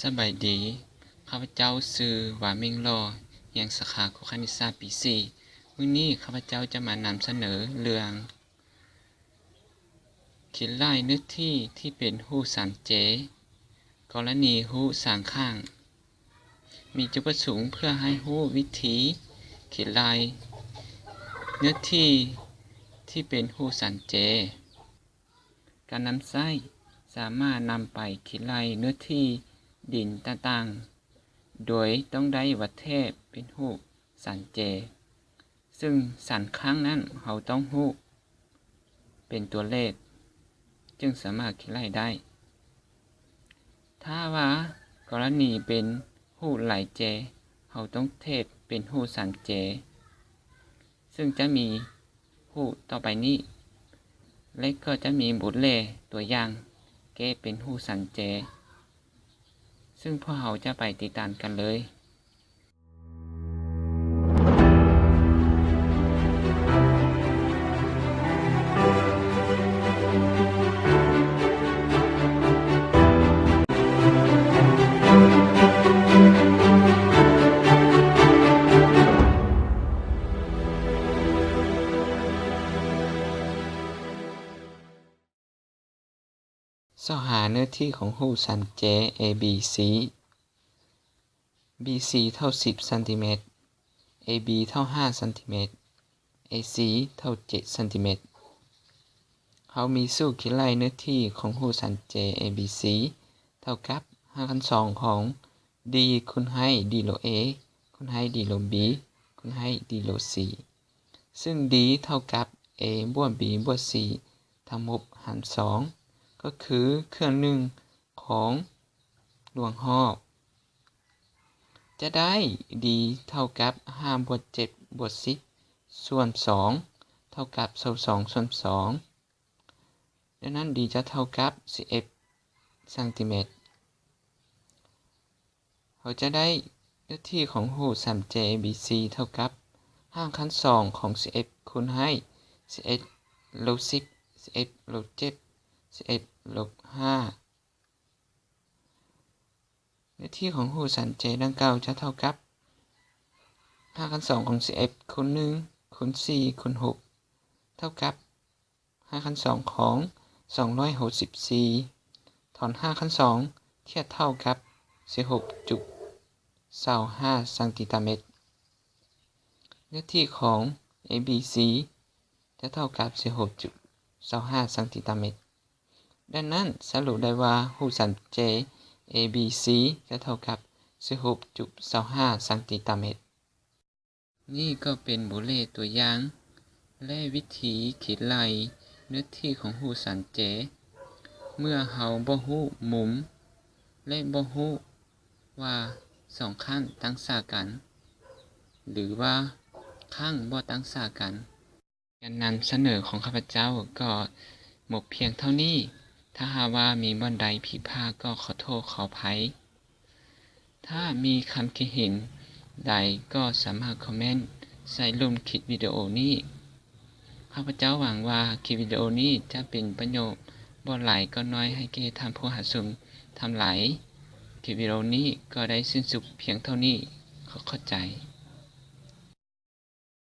ສະບາຍດີ, ຂ້າພະເຈົ້າຊື່ ວາ ເມັ່ງຫຼໍ່, ຮຽນສາຂາຄູຄະນິດສາດປີສີ່. ມື້ນີ້ຂ້າພະເຈົ້າຈະມານຳສະເໜີເລື່ອງ ຂີດໄລ່ເນື້ອທີ່ທີ່ເປັນຮູບສາມເຈ, ກໍລະນີຮູບສາມຂ້າງ. ມີຈຸດປະສົງເພື່ອໃຫ້ຮູ້ວິທີຂີດໄລ່ເນື້ອທີ່ທີ່ເປັນຮູບສາມເຈ. ການນຳໃຊ້ ສາມາດນຳໄປຂີດໄລ່ເນື້ອທີ່ດິນຕ່າງໆ ໂດຍຕ້ອງໄດ້ວັດແທກເປັນຮູບສາມເຈ, ຊຶ່ງສາມຄັ້ງນັ້ນເຮົາຕ້ອງຮູ້ເປັນຕົວເລກ ຈຶ່ງສາມາດຂີດໄລ່ໄດ້. ຖ້າວ່າກໍລະນີເປັນຮູບຫຼາຍເຈ, ເຮົາຕ້ອງແທກເປັນຮູບສາມເຈ, ຊຶ່ງຈະມີຮູບຕໍ່ໄປນີ້ ແລະ ກໍຈະມີບົດເລກຕົວຢ່າງແກ້ເປັນຮູບສາມເຈ, ຊຶ່ງພວກເຮົາຈະໄປຕິດຕາມກັນເລີຍ. ຊອກຫາເນື້ອທີ່ຂອງຮູບສາມເຈ ເອ ບີ ຊີ. ບີ ຊີ ເທົ່າສິບຊັງຕີແມັດ, ເອ ບີ ເທົ່າຫ້າຊັງຕີແມັດ, ເອ ຊີ ເທົ່າເຈັດຊັງຕີແມັດ. ເຮົາມີສູດຂີດໄລ່ເນື້ອທີ່ຂອງຮູບສາມເຈ ເອ ບີ ຊີ ເທົ່າກັບຮາກຂັ້ນສອງຂອງ ດີ ຄູນໃຫ້ ດີ ລົບ ເອ ຄູນໃຫ້ ດີ ລົບ ບີ ຄູນໃຫ້ ດີ ລົບ ຊີ, ຊຶ່ງ ດີ ເທົ່າກັບ ເອ ບວກ ບີ ບວກ ຊີ ທັງໝົດຫານສອງ ກໍຄືເຄື່ອງໜຶ່ງຂອງລວງຮອບ. ຈະໄດ້ ດີ ເທົ່າກັບຫ້າບວກເຈັດບວກສິບສ່ວນສອງ ເທົ່າກັບຊາວສອງສ່ວນສອງ. ດັ່ງນັ້ນ ດີ ຈະເທົ່າກັບສິບເອັດຊັງຕີແມັດ. ເຮົາຈະໄດ້ເນື້ອທີ່ຂອງຮູບສາມເຈ ເອ ບີ ຊີ ເທົ່າກັບຮາກຂັ້ນສອງຂອງສິບເອັດຄູນໃຫ້ສິບເອັດລົບສິບ, ສິບເອັດລົບເຈັດ, ສິບເອັດລົບຫ້າ. ເນື້ອທີ່ຂອງຮູບສາມເຈດັ່ງກ່າວຈະເທົ່າກັບຮາກຂັ້ນສອງຂອງສິບເອັດຄູນໜຶ່ງ ຄູນສີ່ ຄູນຫົກ ເທົ່າກັບຮາກຂັ້ນສອງຂອງສອງຮ້ອຍຫົກສິບສີ່ ຖອນຮາກຂັ້ນສອງ ທຽບເທົ່າກັບສິບຫົກຈຸດຊາວຫ້າຊັງຕີຕາແມັດ. ເນື້ອທີ່ຂອງ ເອ ບີ ຊີ ຈະເທົ່າກັບສິບຫົກຈຸດຊາວຫ້າຊັງຕີຕາແມັດ. ດັ່ງນັ້ນ ສະຫຼຸບໄດ້ວ່າຮູບສາມເຈ ເອ ບີ ຊີ ຈະເທົ່າກັບສິບຫົກຈຸດຊາວຫ້າຊັງຕີຕາແມັດ. ນີ້ກໍເປັນບົດເລກຕົວຢ່າງ ແລະ ວິທີຂີດໄລ່ເນື້ອທີ່ຂອງຮູບສາມເຈ ເມື່ອເຮົາບໍ່ຮູ້ມຸມ ແລະ ບໍ່ຮູ້ວ່າສອງຂ້າງຕັ້ງສາກັນ ຫຼືວ່າຂ້າງບໍ່ຕັ້ງສາກັນ. ການນຳສະເໜີຂອງຂ້າພະເຈົ້າກໍໝົດພຽງເທົ່ານີ້. ຖ້າຫາກວ່າມີບ່ອນໃດຜິດພາດກໍຂໍໂທດຂໍອະໄພ. ຖ້າມີຄຳຄິດເຫັນໃດກໍສາມາດຄອມເມັນໃສ່ລຸ່ມຄລິບວິດີໂອນີ້. ຂ້າພະເຈົ້າຫວັງວ່າຄລິບວິດີໂອນີ້ຈະເປັນປະໂຫຍດບໍ່ຫຼາຍກໍໜ້ອຍໃຫ້ແກ່ທ່ານຜູ້ຮັບຊົມທັງຫຼາຍ. ຄລິບວິດີໂອນີ້ກໍໄດ້ສິ້ນສຸດພຽງເທົ່ານີ້. ຂໍຂອບໃຈ.